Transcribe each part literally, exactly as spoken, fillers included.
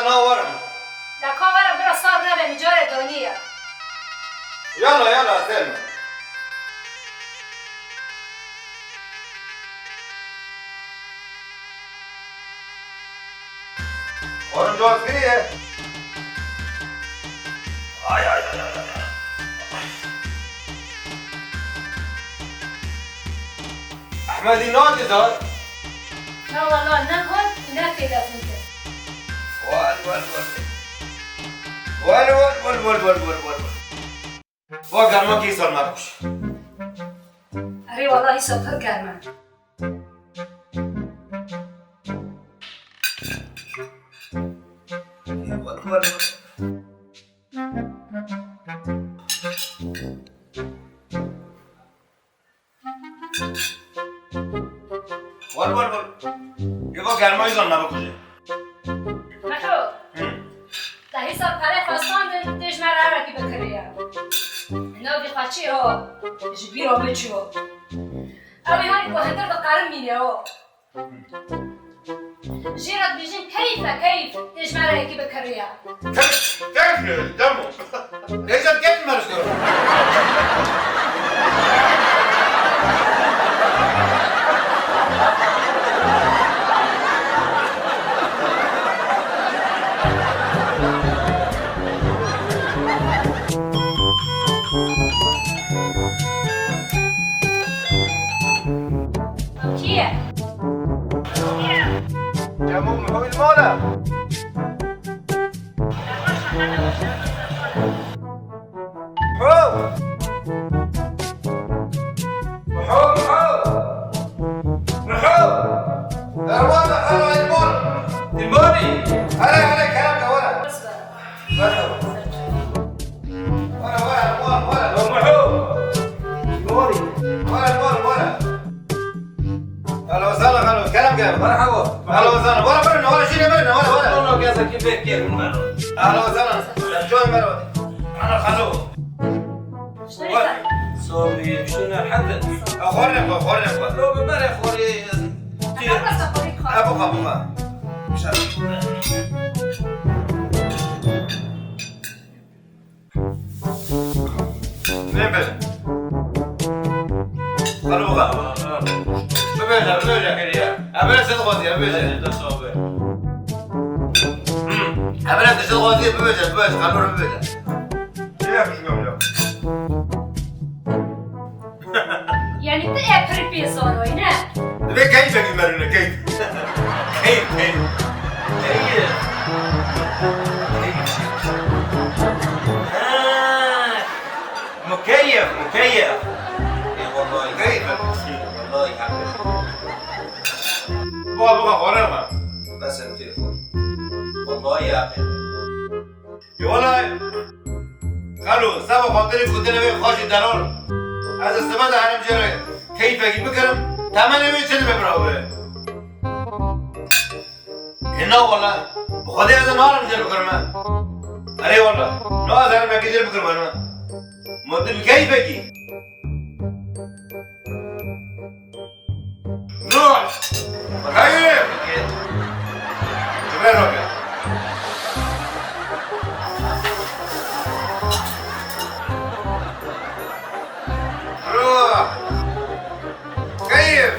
Na werim. De ka were bira sar nebe, micarê donî ye. Yala, yala, ez têm. Orin cihazgirî ye. Ay, ay, ay, ay, ay. Ehmedî nade dar. Na wela, ne hat, ne têdefin kir. Wal, wal, wal. Wal, wal, wal. Va germa kî sar me bikuje. Erê wela, îsal pir germ e. Wal, wal, wal. Wal, wal, wal. Ê va germa îsal me bikuje. Meho. Hı. Te îsal pere xwestandin, tê ji me re erekî bikiriye. Navî xwe çi ha, ji bîra min çû. Ew ê hanî ku hindir diqerimîne o. Jê re dibêjin keyf e, keyf, tê ji me re yekî bikiriya. Keyf, keyf ne, demo. Êca keyf me ji Kî ye? Cemo Miho li mal e. Miho! Miho, Miho! Miho! Erwan, Erwan, Elmar! Elmarî! Hele, hele, kerem de were. Merhaba. Were, were, were, were. Ya Miho! Elmarî! Were, were, were. Ahlan we sahlan, ahlan, kerem, kerem. Merhaba. Ahlan we sahlan. Were, were, were, şîrê, were, were, were. Ahlan, geza kî bê kêr min. Ahlan we sahlan. Ser çavê me re. Ana, xalo. Şuna Were. Sorry, şuna hadi. Xorê xwe, xorê xwe. Lo, bi me re xorê. Ebu xwe, ebu xwe. Nêbêje. Xalo, bibêje, bibêje. Ebê se dixwazî, bibêje. Ebê se dixwazî, bibêje, bibêje. Xalo, bibêje. Çi yapmış ya? Yani tu ê pirî pê zanoyî, ne? Divê keyfekî merûne, keyf. Keyf, keyf. Keyf. Keyf. Ha. Mukeyef, mukeyef. Ê, wellahî keyf e. Wellahî heq e. Baba, baba, xware me. Bes em tê xwe. Wellahî heq e. Ê wele, xalo, seba xatirê gotinê wê xaşî delal, ez ê sibe de herim jê re keyfekî bikirim, temenê wê çi dibe bira wê? Ê na wele, bi Xwedê ez ê narim jê re bikirim, he. Erê wele, na ez herim yekê jê re bikirim, he. Ma tu bi keyfekî. Ruh! Xeyr! Kibe roke. Ruh! Xeyr!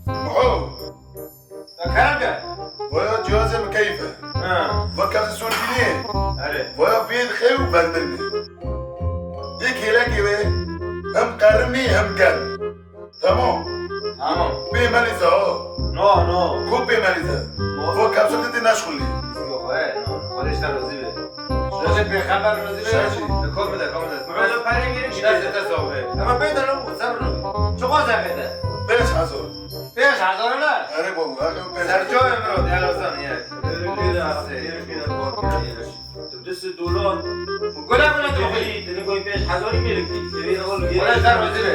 Muho! Ya kerem ke. Vaya cihazê min keyf e. Ha. Va kevzî sûrkîniyê. Erê. Vaya vê dixê û vendirne. Yê kêlekê wê hem qerimî hem germ. Tamam. Tamam. Pê melîze ha. No, no. Ku pê melîze? No. Vo kapsûl tê neşxulî. Yok, he, no. Xwedê ji te razî be. Xwedê pêxember razî be. Şerjî. Kom bide, kom bide. Xwedê perê gerek. Dest te sobe. Ama pê de no, sabr no. Çiqas zehmet e? Pênc hezar. Pênc hezar ne? Erê bol, bakın pênc. Serço emro, diğer olsan niye? Yürü, yürü, yürü, yürü, yürü. Dibdisi dolar. Gola gola tu xwedî. Dilê xwe pênc hezarî mêlik dî. Dilê xwe Wala ser razî be.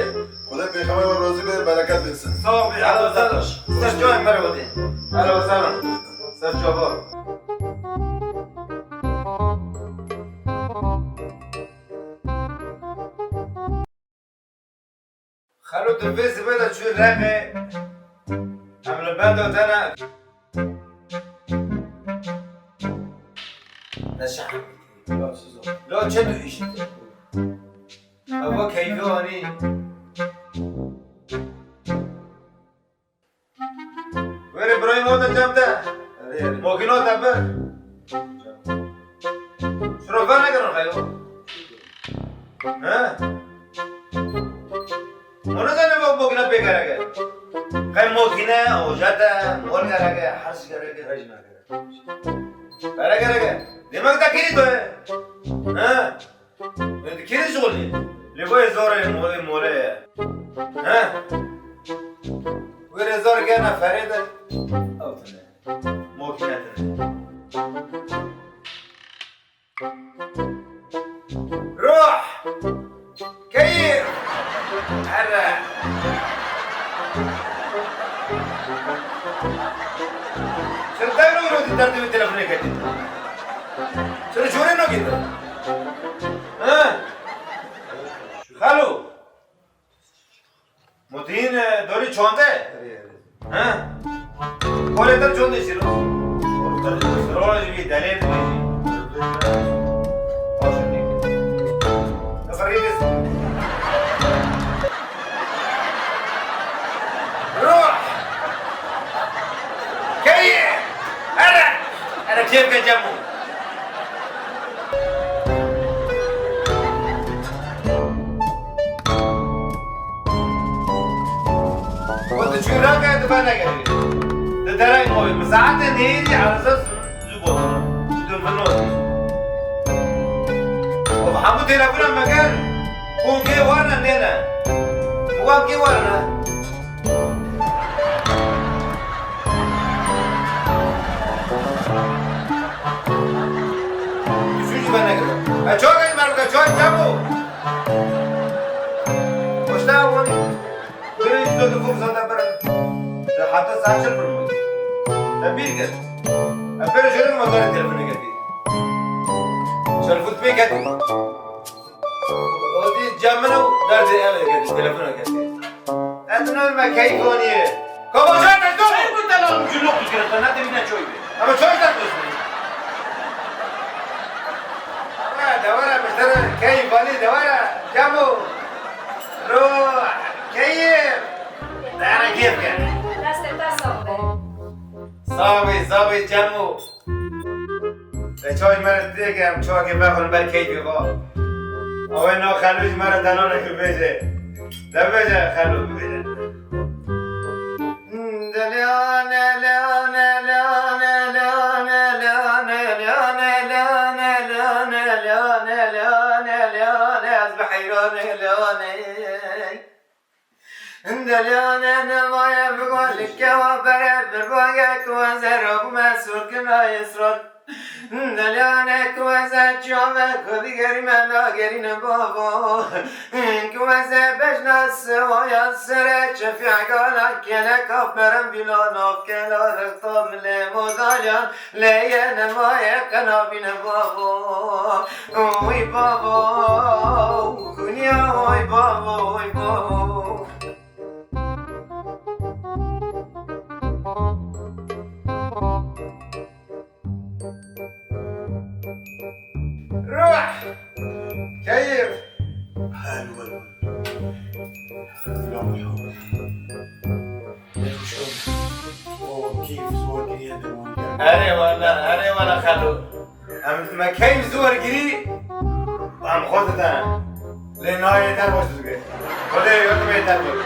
Xwedê pêxember we razî be, bereket versin. Sağ ol, Helo Allah sağ ol. Ser çawa merhaba de. Helo sağ ol. Ser çawa. Xelo tu vê sibê de çû Reqê, em li benda te ne. Neşe. Lo çi tu îş dikî? Eva keyfê anî. Were birayê ma de cem de. Erê, erê. Makîna te bir. Şirof venegerin xeyo. He? Onu da ne bak makîna pê gerek e. Qey makîne, ojete, mol gerek e, her şey gerek e. Pere gerek e. Demek de kiri to e. He? Wê di kê şixulî? Lê vay zor e, molê mole ye. He? Wê rê zor gene ferê de. Ew tune. Mokîne tune. Ruh! Keyif! Here! Çira dewro wiro di derdê wê telefonê ketî? Çira jorê nagî tu? Ha? Xalo? Mutîn, e, dorî çonde? Ha? Kolê te çonde şiro? Roj bî, delê dibêjî. Baş e. Nefirî biz. Ruh! Keyî! Here! Here kêf ke cem bû. Wextê çû rake, tu venegerî. Di dereng xwe, bi saetê nêrî erze zû gotin. Ji dûr vin notî. Û hemû telefona me kir, hûn kê werine nêne. Û wan kê werine? Tu çû jî venegirin. E, çor kek merivke, çor çapo. Hoşta Heta saet çil firmû. Te bîr kir. Ez pêro jêrê motorê telefonê ketî. Şerfût pê ketî. O dî cem min û derdê ev ê ketî, telefona ketî. Ez ne me keyf aniye. Kaba çay te kaba. Çay bu tela bu cülok girifte, ne te bîne çay be. Ama çay te kaba. Ama de were, miştere keyf ani de were. Cemo. Ro keyf. Dere keyf ke. Destê te sağ be. Sağ be, sağ be Cemo. Te çawa ji me re têke, em çawa kê vexwin ber keyfê xwe. Ew ê na Xelo ji me re tenore bibêje. De bibêje Xelo bibêje. Ez bi heyranê lewanê. Deliyane nemaye bi gol kewa bere bir bage ku ez zero bûme sokina israr. Deliyane ku ez çave ku digerîme nagerîne bavo. Ku ez bejna sewaya sere çefî gala kele kaf berem vîla nav kela rexta bilê modalyan. Lê yê nemaye qenabîne bavo. Oy bavo, xunya oy bavo, oy bavo. Ruh! Keyif! Helwe. Helwe. Erê wele, erê wele Xelo. Em me keyf zor girî, em xwe didene. Lê nayê te baş dizge. Xwedê yokum ê te baş.